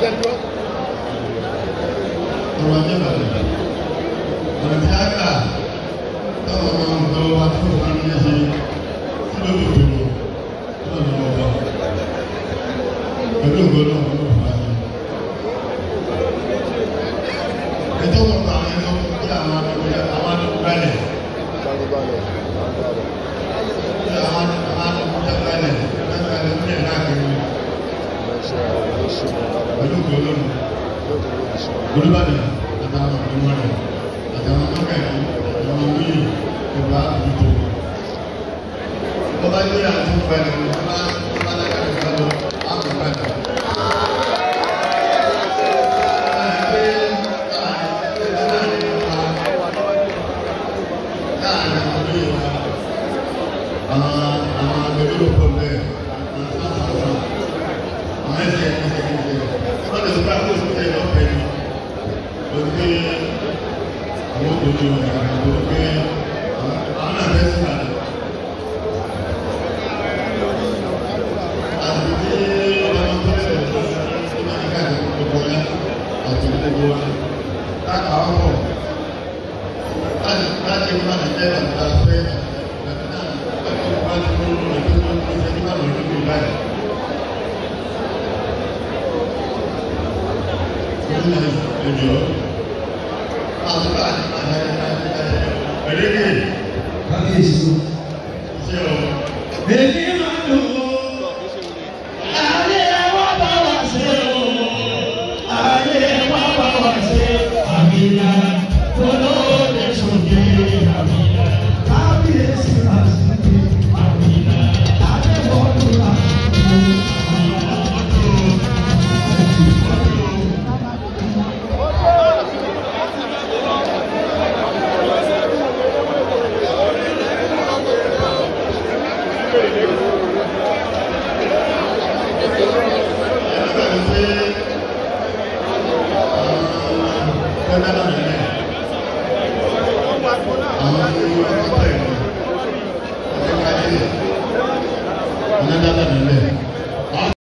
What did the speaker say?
Ọ̀rọ̀ ajé bàbá ọ̀rọ̀ tí a kà táwọn ọmọ ọ̀dọ́ wa tó wà ní ẹsẹ̀ tí ló lò tó lọ lọ́nà ọba pẹ̀lú ògbó náà ló fà á. Ẹjọ́ wọn kọ àwọn ẹjọ́ kí àwọn adigunjalè kí àwọn adigunjalè lágbàlẹ̀ ní ẹ̀dá kiri pẹ̀lú ògbó náà Olúbàdàn àtàwọn ọ̀dọ́ rẹ̀ àtàwọn akẹ́kọ̀ọ́ àtàwọn olóyè ìgbà àdúgbò. Bọ́lá yóò yà tó balẹ̀ bọ́lá bọ́lá yà tó balẹ̀ àpò balẹ̀. Láàrin àwọn olóyè wa, àwọn agbẹjọ́rò pọ̀ bẹ́ẹ̀, àwọn àwọn ẹsẹ̀ ẹsẹ̀ ẹsẹ̀. Wọ́n lè sọ pé àkóso tẹ̀ lọ́fẹ̀ẹ́ ni. Ó ti pé àwọn òjò ìrìnàjò pé àwọn náà fẹ́ sí àná. Àti tí ọmọ tó lè lọ sí Amẹ́ríkà ní gbogbo ọ̀la àti gbogbo wa. Láka ọkọ̀ láti láti má lè jẹ́ àti afẹ́ àti náà láti má lè mú ètò tó ń ṣe nígbà lórí ìlú báyìí. Gómìnà ẹ̀jọ̀ Kábíyèsí o. Èmi máa dùn ó. Ayé wa bá wa ṣe o. Ayé wa bá wa ṣe. Àmìlà olóde sòdè àmìlà. Kábíyèsí àṣìkè àmìlà. Adébọ̀dún àṣìkè àmìlà. Àwọn